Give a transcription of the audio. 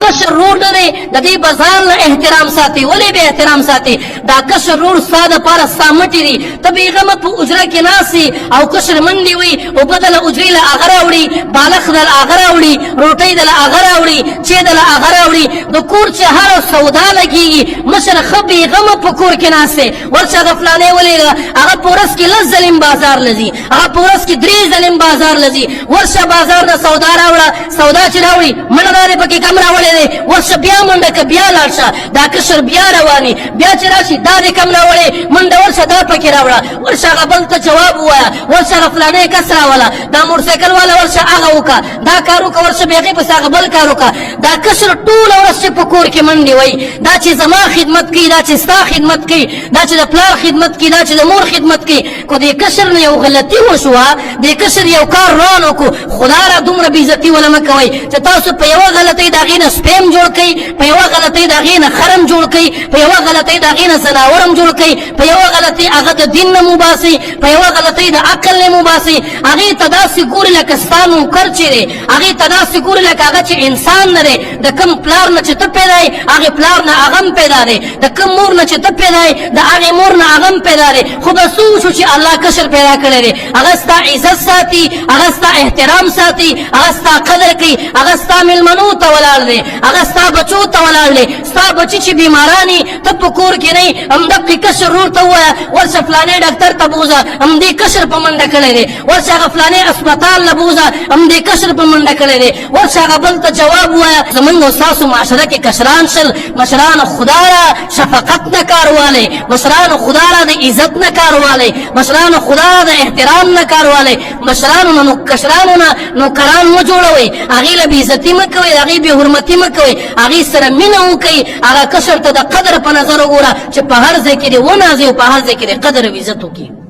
کشر رور نه دی، د دې بازار له احترام ساتي. ولې به احترام ساتي؟ دا کشر رور ستا دپاره ستا مټې دي. ته بېغمه په اجره کې ناست او کشر منډې وي، اوبه د له اجرې له هغه راوړي، بالښت د له هغه راوړي، روټۍ د له هغه راوړي، چې د له هغه راوړي. د کور چې هره سودا لګېږي، مشر ښه بېغمه په کور کې ناست دی. ورشه هغه فلانی ولېږه، هغه په ورځ کې 10 ځلې بازار له ځي، هغه په ورځ کې 3 ځلې بازار له ځي. ورشه بازار نه سودا راوړه، سودا چې راوړي منډه دا دی پکې کم راوړی دی، ورشه بیا منډه که بیا لاړ شه. دا کشر بیا رواني، بیا چې راشي دا دې کم راوړی، منډه ورشه دا پکې راوړه. ورشه هغه بل ته جواب ووایه، ورشه هغه فلانی کس راوله، دا موټرسایکل والا ورشه هغه وکړه، دا کار وکړه، ورشه بیا هغې پسې هغه بل کار وکړه. دا کشر ټوله ورځ چې په کور کې منډې وایي، دا چې زما خدمت کوي، دا چې ستا خدمت کوي، دا چې د پلار خدمت کوي، دا چې د مور خدمت کوي، که دې کشر نه یو غلطي وشوه، دې کشر یو کار ران وکړو، خدا را دومره بېعزتي وله مه کوئ چې تاسو په یوه غلطۍ د هغې نه سپی هم جوړ کړئ، په یوه غلطۍ د هغې نه خر هم جوړ کړئ، په یوه غلطۍ د هغې نه ځناور هم جوړ کړئ، په یوه غلطۍ هغه د دین نه مو باسئ، په یوه غلطۍ د عقل نه مو باسئ. هغې ته داسې ګوري لکه ستا نوکر چې دی، هغې ته داسې ګوري لکه هغه چې انسان نه دی. د کوم پلار نه چې ته پیدا یې، هغې پلار نه هغه هم پیدا دی، د کوم مور نه چې ته پیدا یې، د هغې مور نه هغه هم پیدا دی. خو بس وشو چې الله کشر پیدا کړی دی، هغه ستا عزت ساتي، هغه ستا احترام ساتي، هغه ستا قدر کوي، هغه ستا مېلمنو ته ولاړ دی، هغه ستا بچو ته ولاړ دی. ستا بچي چې بیمارانی، ته په کور کې نه، همدقې کشر ورور ته ووایه ورشه فلانې ډاکټر ته بوځه، همدې کشر په منډه کړی دی. ورشه هغه فلانې هسپتال له بوځه، همدې کشر په منډه کړی دی. ورشه هغه بل ته جواب ووایه. زمونږ او ستاسو معاشره کې کشران شل. مشرانو خدا را شفقت نه کار والی، مشرانو خدا را د عزت نه کار والی، مشرانو خدا را د احترام نه کار والی. مشرانو نه نو کشرانو نه نوکران مه جوړوئ، هغې له بېعزتي مه کوئ، هغې بې حرمتي مه کوئ، هغې سره مینه وکړئ. هغه کشر ته د قدر په نظر وګوره چې په هر ځای کې دې ونازي او په هر ځای کې دې قدر او عزت وکړي.